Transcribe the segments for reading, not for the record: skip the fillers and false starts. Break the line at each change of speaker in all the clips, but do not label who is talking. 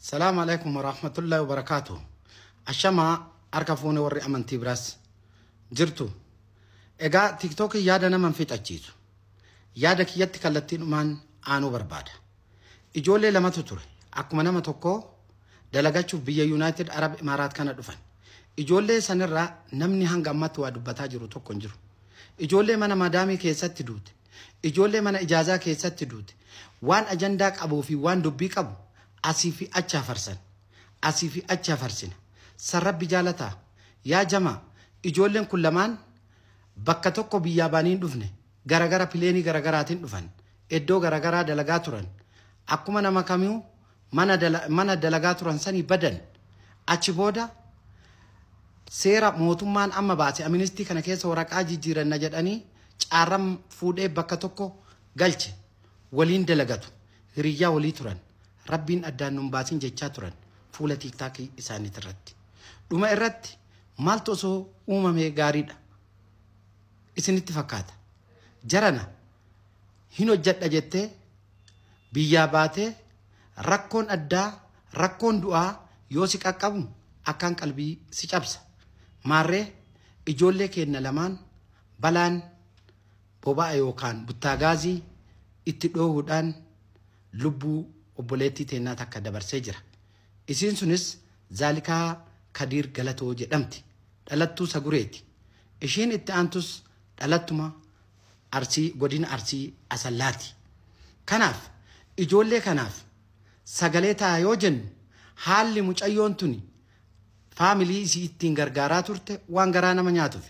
Salaamu alaikum warahmatullahi wabarakaatu. Ashamaa, harka fuune, warri amantii biraas jirtu. Egaa TikTokii yaada nama hin fixachiisu. Yaada kiyyatti kallattiidhumaan aanuu barbaada. Ijoollee lamatu ture. Akkuma nama tokkoo dalagachuuf biyya United Arab Emirates kana dhufan. Ijoollee sanirraa namni hanga ammaatti waa dubbataa jiru tokko hin jiru. Ijoollee mana madaamii keessatti duute. Ijoollee mana ijaazaa keessatti duute. Waan ajandaa qabuu fi waan dubbii qabu asii fi achi hafarsan. Asii fi achi hafarsina. Sarrabbi jaalataa. Yaa jamaa, ijoolleen kun lamaan bakka tokko biyyaa baanii hin dhufne. Garagara pileenii garagaraatiin dhufan. Iddoo garagaraa dalagaa turan. Akkuma nama kamuu mana dalagaa turan sanii badan. Achi booda seera mootummaan amma baase aministii kana keessa waraqaa jijjiiranna jedhanii caarran fuudhee bakka tokko galche. Waliin dalagatu. Hiriyyaa walii turan. Rabbiin addaan nun baasin jechaa turan fuula TikTokii isaaniit irratti. Dhuma irratti maaltu osoo uumamee gaariidha isinitti fakkaata? Jarana, hin hojjedha jettee biyyaa baatee rakkoon addaa, rakkoon du'aa yoo si qaqqabu akkaan qalbii si cabsa. Maarree ijoollee keenya lamaan balaan boba'a yookaan buttaagaazii itti dhoohuudhaan lubbuu obboleettii teennaa takka dabarsee jira. Isiin sunis Zaalikaa Kadiir Galatoo jedhamti. Dhalattuu Sagureeti. Ishiin itti aantus dhalattuma Arsii, godina Arsii Asallaati. Kanaaf ijoollee kanaaf sagalee ta'a yoo jennu, haalli mucayyoon tuni faamilii isii ittiin gargaaraa turte waan garaa nama nyaatuuf,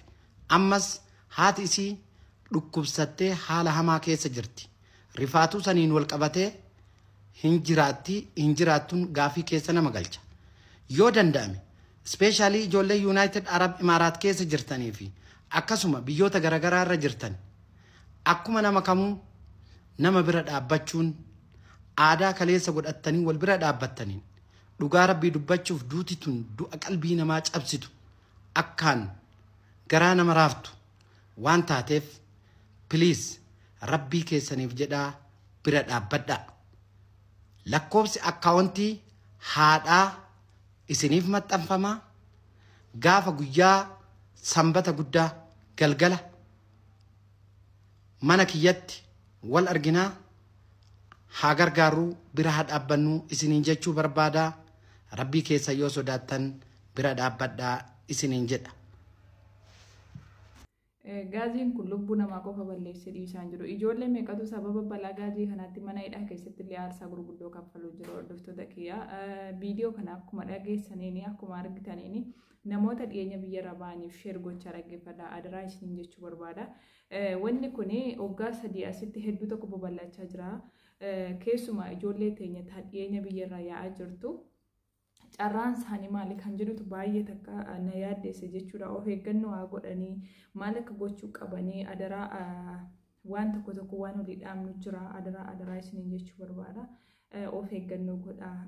ammas haati isii dhukkubsattee haala hamaa keessa jirti. Rifaatuu saniin wal qabatee hin jiraatti hin jiraattuun gaafii keessa nama galcha. Yoo danda'ame, especially ijoollee United Arab Emirates keessa jirtanii fi akkasuma biyyoota garaagaraa irra jirtan, akkuma nama kamuu nama bira dhaabbachuun aadaa kaleessa godhattanii wal bira dhaabbattaniin, dhugaa Rabbii dubbachuuf, duuti tun du'a qalbii namaa cabsitu, akkaan garaa nama raaftu waan taateef, please, Rabbii keessaniif jedhaa bira dhaabbadhaa. Lakkoofsi akkaawuntii haadhaa isiniif maxxanfamaa. Gaafa guyyaa Sanbata Guddaa galgala mana kiyyatti wal arginaa. Haa gargaaruu, bira haa dhaabbannuu isiniin jechuu barbaadaa. Rabbii keessa yoo sodaattan bira dhaabbadhaa isiniin jedha.
Gaaziin kun lubbuu namaa qofa balleessee dhiisaa jiru. Ijoollee meeqatu sababa balaa gaazii kanaatti mana hidhaa keessatti illee aarsaa gurguddoo kaffaluu jiru, hordoftoota kiyyaa. Viidiyoo kana akkuma dhageessaniin, akkuma argitaniin, namoota dhiyeenya biyyarra ba'aniif share gochaa dhaggeeffadha. Adaraa isiniin jechuu barbaada. Wanni kun waggaa 3 asitti hedduu tokko babal'achaa jira. Keessumaa ijoollee teenya dhiyeenya biyyarraa yaa'aa jirtu. Carraan isaanii maali kan jedhutu baay'ee takka na yaaddeesse jechuudha. Of eeggannoo haa godhanii, maal akka gochuu qabanii, adaraa waan tokko tokko waan olii dhaabnu jira. Adaraa, adaraa isiniin jechuu barbaada. Of eeggannoo godhaa.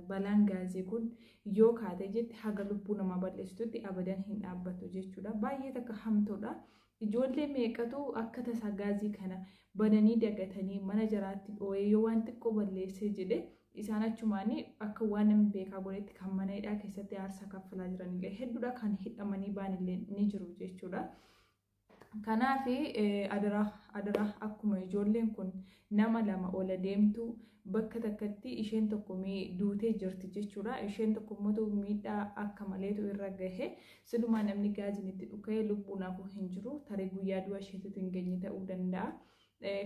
Balaan gaazii kun yoo kaate jette haga lubbuu namaa balleessitutti abadan hin dhaabbatu jechuudha. Baay'ee takka hamtuudha. Ijoollee meeqatu akka tasaa gaazii kana bananii dagatanii mana jaraatti dhoo'ee yoo waan xiqqoo balleessee jedhe, isaan achumaanii akka waan namni beekaa godhetti kan mana hidhaa keessatti aarsaa kaffalaa jiranillee hedduudha, kan hidhamanii baanillee ni jiru jechuudha. Kanaaf adaraa, adaraa, akkuma ijoolleen kun nama lama ola deemtu bakka takkatti isheen tokko duutee jirti jechuudha. Isheen tokko immoo miidhaa akka maleetu irra gahe. Silumaa namni gaaziin itti dhuka'ee lubbuun hafuu hin jiru. Tarii guyyaa du'a isheetitu hin geenye ta'uu danda'a.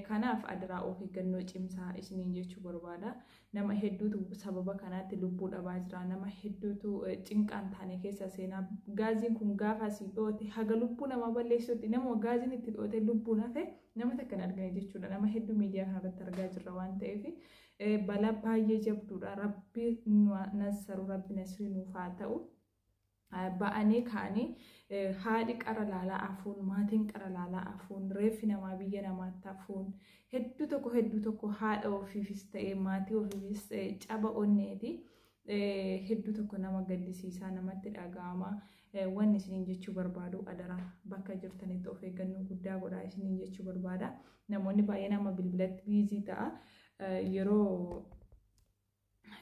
Kanaaf adaraa of eeggannoo cimsaa isiniin jechuu barbaada. Nama hedduutu sababa kanaatti lubbuu dhabaa jira. Nama hedduutu cinqaan taane keessa seenaa. Gaaziin kun gaafa asii dhoote haga lubbuu namaa balleessutti, nama gaaziin itti dhoote lubbuun hafe nama takka hin argine jechuudha. Nama hedduu miidiyaa kanarratti argaa jirra waan ta'eef balaa baay'ee jabduudha. Rabbi nassaru, Rabbi nasrii nuuf haa ta'u. Ba'anii ka'anii haadhi qara laalaa afuun, maatiin qara laalaa afuun, reeffi namaa biyya namaatti hafuun hedduu tokko, hedduu tokko haadha ofiifis ta'e maatii ofiifis ta'e caba onneeti. Hedduu tokko nama gaddisiisaa, namatti dhaga'ama. Wanni isiniin jechuu barbaadu, adaraa bakka jirtanitti of eeggannoo guddaa godhaa isiniin jechuu barbaada. Namoonni baay'een amma bilbilatti busy ta'a. Yeroo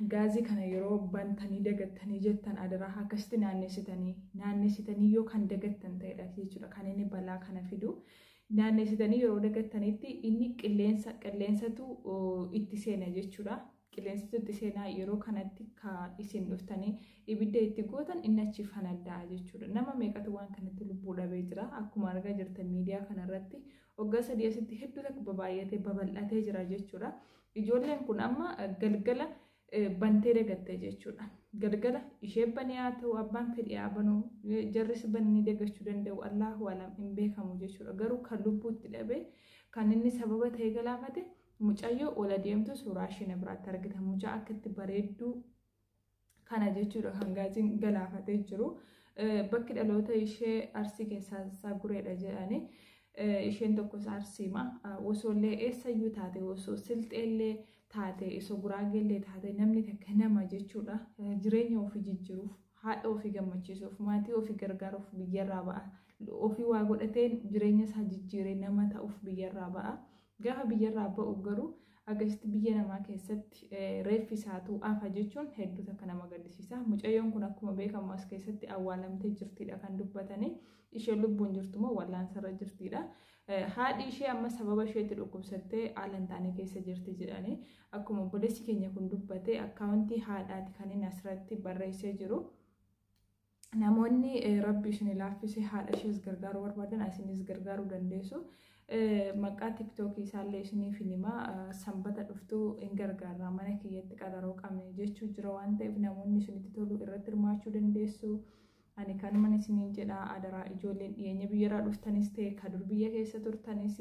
Gaazii kana yeroo bantanii dagattanii jettan adaraa akkasitti naannessitanii yoo kan dagattan ta'edha jechuudha kan inni balaa kana fidu. Naannessitanii yeroo dagattanitti inni qilleensatu itti seena jechuudha. Qilleensatu itti seenaa yeroo kanatti ka isin dhuftanii ibidda itti gootan inni achi fanadda'a jechuudha. Nama meeqatu waan kanatti lubbuu dhabee jira. Akkuma argaa jirtan miidiyaa kanarratti waggaa 3 asitti hedduu takka babaay'atee babal'atee jira jechuudha. Ijoolleen kun amma galgala bantee dagatte jechuudha. Galgala ishee banee haa ta'u abbaan fedhii haa banuu jarris bananii dagachuu danda'u Allahu alam hin beekamu jechuudha. Garuu kan lubbuutti dhabee kan inni sababa ta'e galaafate mucayyoo ola deemtu suuraa ishee biraatti argita. Mucaa akkatti bareedduu kana jechuudha kan gaaziin galaafatee jiru. Bakki dhaloota ishee Arsii keessaa Sagureedha jedhani. Isheen tokkos Arsiima. Osoollee eessayyuu taate osoo Silxeellee taate osoo Guraageellee taate namni takka nama jechuudha. Jireenya ofii jijjiiruuf, haadha ofii gammachiisuuf, maatii ofii gargaaruuf biyyarraa ba'a. Ofii waa godhatee jireenya isaa jijjiiree nama ta'uuf biyyarraa ba'a. Gaafa biyyarraa ba'u garuu akkasitti biyya namaa keessatti reeffi isaatu hafa jechuun hedduu takka nama gaddisiisa. Mucayyoon kun akkuma beekamu as keessatti awwaalamtee jirtidha kan dubbatanii. Isheen lubbuun jirtu moo wallaansarra jirtidha. Haadhi ishee amma sababa isheetti dhukkubsattee haala hin taane keessa jirti jedhanii akkuma obboleessi keenya kun dubbate akkaawuntii haadhaati kan inni asirratti barreessee jiru. Namoonni rabbi isin laaffisee haadha ishees gargaaruu barbaadan isinis gargaaruu dandeessu. Maqaa tiktookii isaallee isiniif hin himaa. Sanbata dhuftuu hin gargaarra mana kiyyatti qaxaroo qabne jechuu jira waan ta'eef namoonni isinitti tolu irratti hirmaachuu dandeessu. Ani kanuman isiniin jedha adaraa ijoolleen dhiyeenya biyyarraa dhuftanis ta'e kan dur biyya keessa turtanis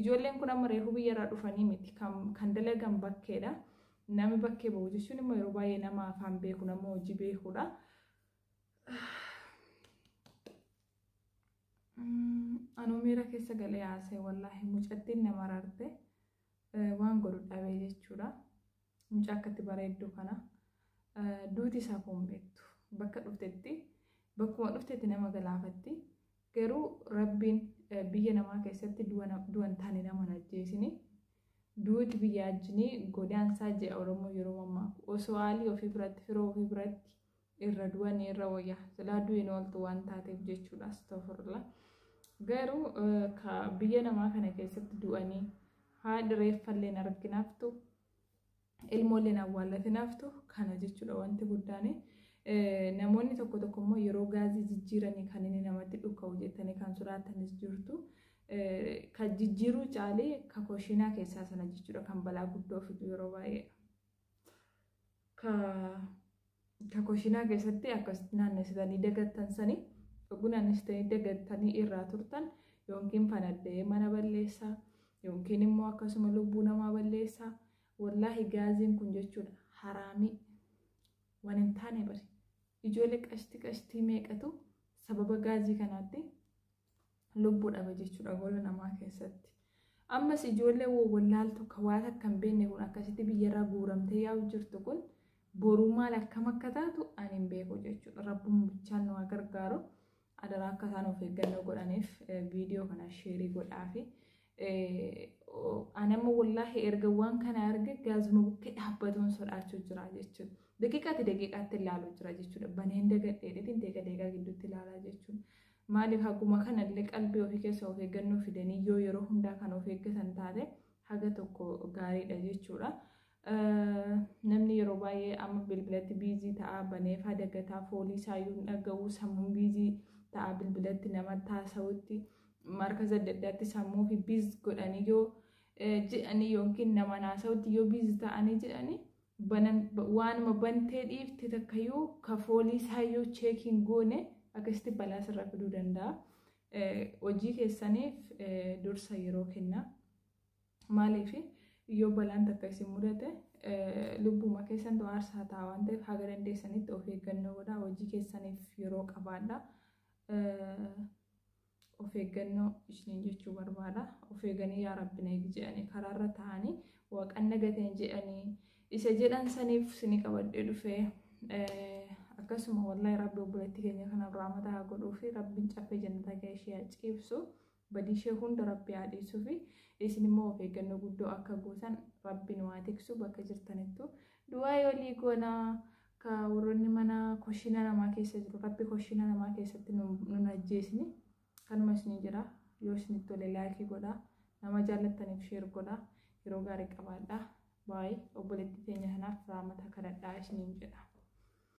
ijoolleen kun amma reefu biyyarraa dhufanii miti kan dalagan bakkeedha. Namni bakkee bahu jechuun immoo yeroo baay'ee nama afaan beeku nama hojii beekudha. Anuu miira keessa galee haasa'e wallaahi mucattiin nama rarte waan godhu dhabee jechuudha. Mucaa akkatti bareedduu kana duuti isaa kun beektu bakka dhuftetti bakkuma dhuftetti nama galaafatti garuu rabbiin biyya namaa keessatti du'a hin taane nama hin ajjeesini. Duuti biyya ajjinii godaansaa jedha Oromoo yeroo mammaaku osoo haalii ofii biratti firoo ofii biratti irra du'anii irra wayya silaa du'in ooltu waan taateef jechuudha astagfirullah. Garuu biyya namaa kana keessatti du'anii haadhi reeffallee hin arginaaftu ilmoollee hin awwaallatinaftu kana jechuudha wanti guddaan. Namoonni tokko tokko immoo yeroo gaazii jijjiiranii kan inni namatti dhukka'u jettanii kan sodaatanis jirtu. Kan jijjiiruu caalee ka koshinaa keessaa sana jechuudha kan balaa guddoo fidu yeroo baay'ee. Ka koshinaa keessatti akkasitti naannessitanii dagattan sanii dhuguu naannessitanii dagattanii irraa turtan yookiin fanaddee mana balleessaa yookiin immoo akkasuma lubbuu namaa balleessaa. Wallaahi gaaziin kun jechuudha haraamii waan hin taane bari. Ijoollee qashtii qashtii meeqatu sababa gaazii kanaatti lubbuu dhabe jechuudha gola namaa keessatti. Ammas ijoollee wallaaltu ka waan akka hin beekne kun akkasitti biyyarraa guuramtee yaa'u jirtu kun boruu maal akkam akka taatu ani hin beeku jechuudha. Rabbuun bichaan nu gargaaru adaraa akka isaan of eeggannoo godhaniif viidiyoo kana sheerii godhaafi. Ani amma wallaahi erga waan kana arge gaazuma bukkee dhaabbatuun sodaachuu jira jechuudha. Daqiiqaatti daqiiqaatti ilaaluu jira jechuudha. Baneen dagadheedheetiin deeqa deeqaa gidduutti ilaalaa jechuudha. Maaliif haguma kanallee qalbii ofii keessa of eeggannoo fidanii yoo yeroo hundaa kan of eeggatan taate haga tokko gaariidha jechuudha. Namni yeroo baay'ee amma bilbilatti biizii ta'a baneefaa dagataa foolii isaayyuu hin dhaga'u sammuun biizii ta'a bilbilatti nama taasisuutti markaza adda addaatti sammuu fi biiz godhanii yoo jedhanii yookiin nama naasa'utti yoo biiz ta'anii jedhanii waanuma bantee dhiifte takkayyuu ka foolii isaayyuu cheekiin goone akkasitti balaa sirra fiduu danda'a. Hojii keessaniif dursa yeroo kenna. Maaliif yoo balaan takka isin mudate lubbuma keessan aarsaa ta'a waan ta'eef haga dandeessanitti of eeggannoo godhaa. Hojii keessaniif yeroo qabaadha. Of eeggannoo isiniin jechuu barbaada. Of eeganii yaa Rabbi na eegi jedhanii karaarra taa'anii waaqan nagateen jedhanii isa jedhan saniif isinii qabadhee dhufee akkasuma wallaahi Rabbi obboleettii keenya kanaaf rahmata haa godhuu fi Rabbiin caffee jannataa keessa ishee haa ciibsu. Badii ishee hunda Rabbi haa dhiisuu fi isin immoo of eeggannoo guddoo akka gootan Rabbiin waa tiksu bakka jirtanittu Du'aa olii goonaa ka warroonni mana koshina namaa keessa jiru rabbi koshina namaa keessatti nun ajjeesni. Kanuma isinii jira. Yoo isinitti tole like godhaa. Nama jaallattaniif share godhaa. Yeroo gaarii qabaadhaa. Baay'ee obboleettii teenya kanaaf raamata kadhadhaa isiniin jedha.